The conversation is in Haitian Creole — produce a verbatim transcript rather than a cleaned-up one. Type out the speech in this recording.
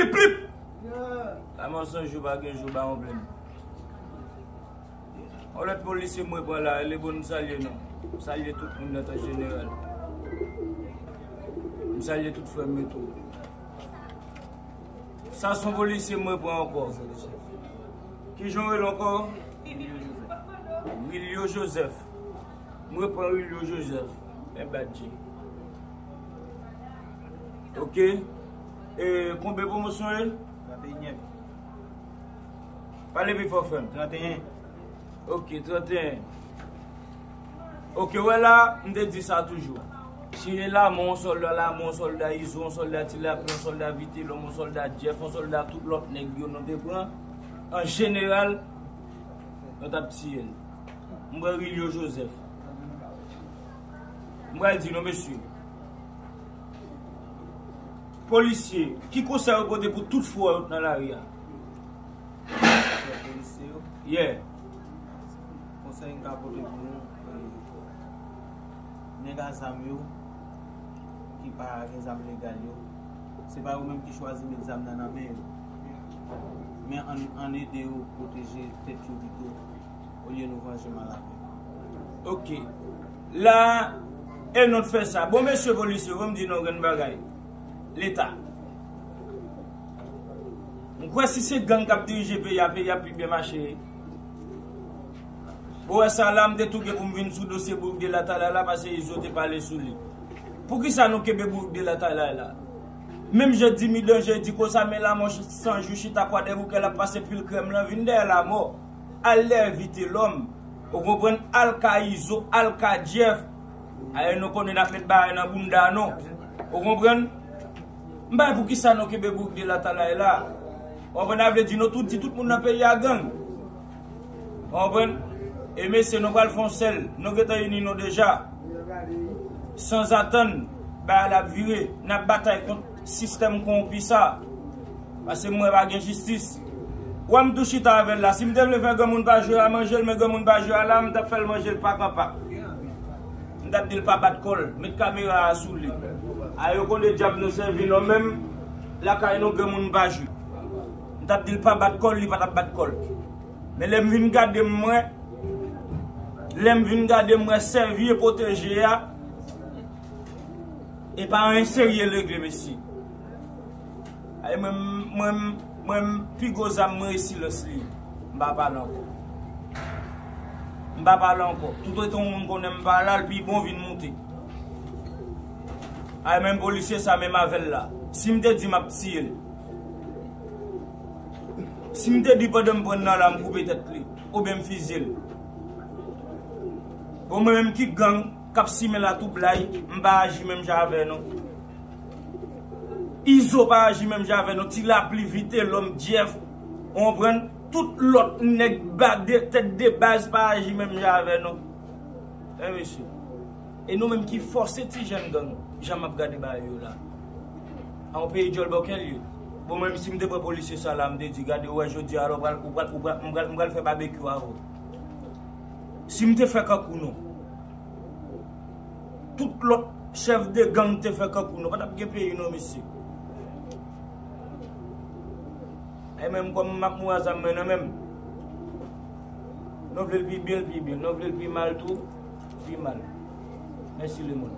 Plip, plip. Lanmò san jou, pa gen jou, pa yon plenn. On lòt polisye mwen pran la, le bon m salye nou. M salye tout moun nan tan jeneral. M salye tout frè m yo tou. Sa son polisye mwen pran ankò. Ki jan w rele ankò? Wilio Joseph. Mwen pran Wilio Joseph. Men badji. Ok. E, konbyen pwomosyon e? Trannteyen. Pale pi fò, frè m. Trannteyen. Ok, trannteyen. Ok, wè la, m te di sa toujou. Si e Lamò, yon sòlda Lamò, yon sòlda Izo, yon sòlda Tilapli, yon sòlda Vitelòm, yon sòlda Jeff, yon sòlda tout lòt nèg yo nou te pran, an jeneral, nou t ap tiye l. M pran Wilio Joseph. M pral di nou, mesye. Polisye, ki konsèy ou pote pou tout frè yo nan lari a? Frè polisye yo? Yeah. Konsèy m ka pote pou nou, eh, nèg a zam yo, ki pa gen zam legal yo, se pa yo menm ki chwazi met zam nan nan men yo. Men ann, ann ede yo pwoteje tèt yo pito, olye nou vanje mal avè yo. Ok. La, e nou t fè sa. Bon, mesye polisye, ban m di nou yon grenn bagay. Leta. M kwè si se gang k ap dirije peyi a, peyi a pi byen mache. Bon, wè sa la, m te tou gen pou m vin sou dosye Bourg de la Talay la, paske Izo te pale sou li. Poukisa nou kenbe Bourg de la Talay la? Menm jan Dimi Danje di konsa, men Lamò san jou chita Kwadèboukè, l ap pase pil krèm lan, vin dèyè Lamò. Al dèyè Vitelòm. Ou konprann? Al ka Izo, al ka Jeff. Aye, nou konnen n ap met bagay nan bounda nou. Ou konprann? M pa wè poukisa nou kenbe Bourg de la Talay la. Ou konprann? Sa vle di nou tout di tout moun nan peyi a gang. Ou konprann? E mesye, nou pral fè yon sèl. Nou gentan ini nou deja. Sanzatann, bagay la ap vire. N ap batay kont sistèm kowonpi sa. Paske m wè pa gen jistis. Wè m tou chita avè l la. Si m te vle fè granmoun pa jwe a manje l, men granmoun pa jwe a la, m t ap fè l manje l pak an pak. M t ap di l pa bat kò l. Met kamera a sou li. A yo konn de dyab nou sèvi non menm. Lakay nou granmoun pa jwe. M t ap di l pa bat kò l, li pa t ap bat kò l. Men lè m vin gade m wè, lè m vin gade m wè sèvi e pwoteje a, e pa anyen serye l regle, mesye. Ay, mwen, mwen, mwen, pi gwo zam mwen e silans li. M pa pale ankò. M pa pale ankò. Toutotan yon moun konnen m pa la, l pi bon vin moute. Ay, menm polisye sa, menm avè l la. Si m te di m ap tiye l. Si m te di pandan m pran nan la, m koupe tèt li, oubyen m fizye l. Bon, mwen menm ki gang k ap simen latwoublay, m pa aji menm jan avè nou. Izo pa aji menm jan avè nou. Ti Lapli, Vitelòm, Jeff, ou konprann? Tout lòt nèg ba de, tèt de baz pa aji menm jan avè nou. E mesye. E nou menm ki fòse ti jèn gang, jan m ap gade bagay yo la. A yon peyi djòl bòkèl ye. Bon, mwen menm si m te pran polisye sa la, m te di, gade, ou wè jodi a la, ou pral, ou pral, ou pral, m pral, m pral fè babekyou avè w. Si m te fè kankou nou, tout lòt chèf de gang te fè kankou nou, pa t ap gen peyi non, mesye. E menm kòm m ap mouri a zam mwen nan men m. Nou vle l pi byen, l pi byen. Nou vle l pi mal tou, pi mal. Mèsi lemonn.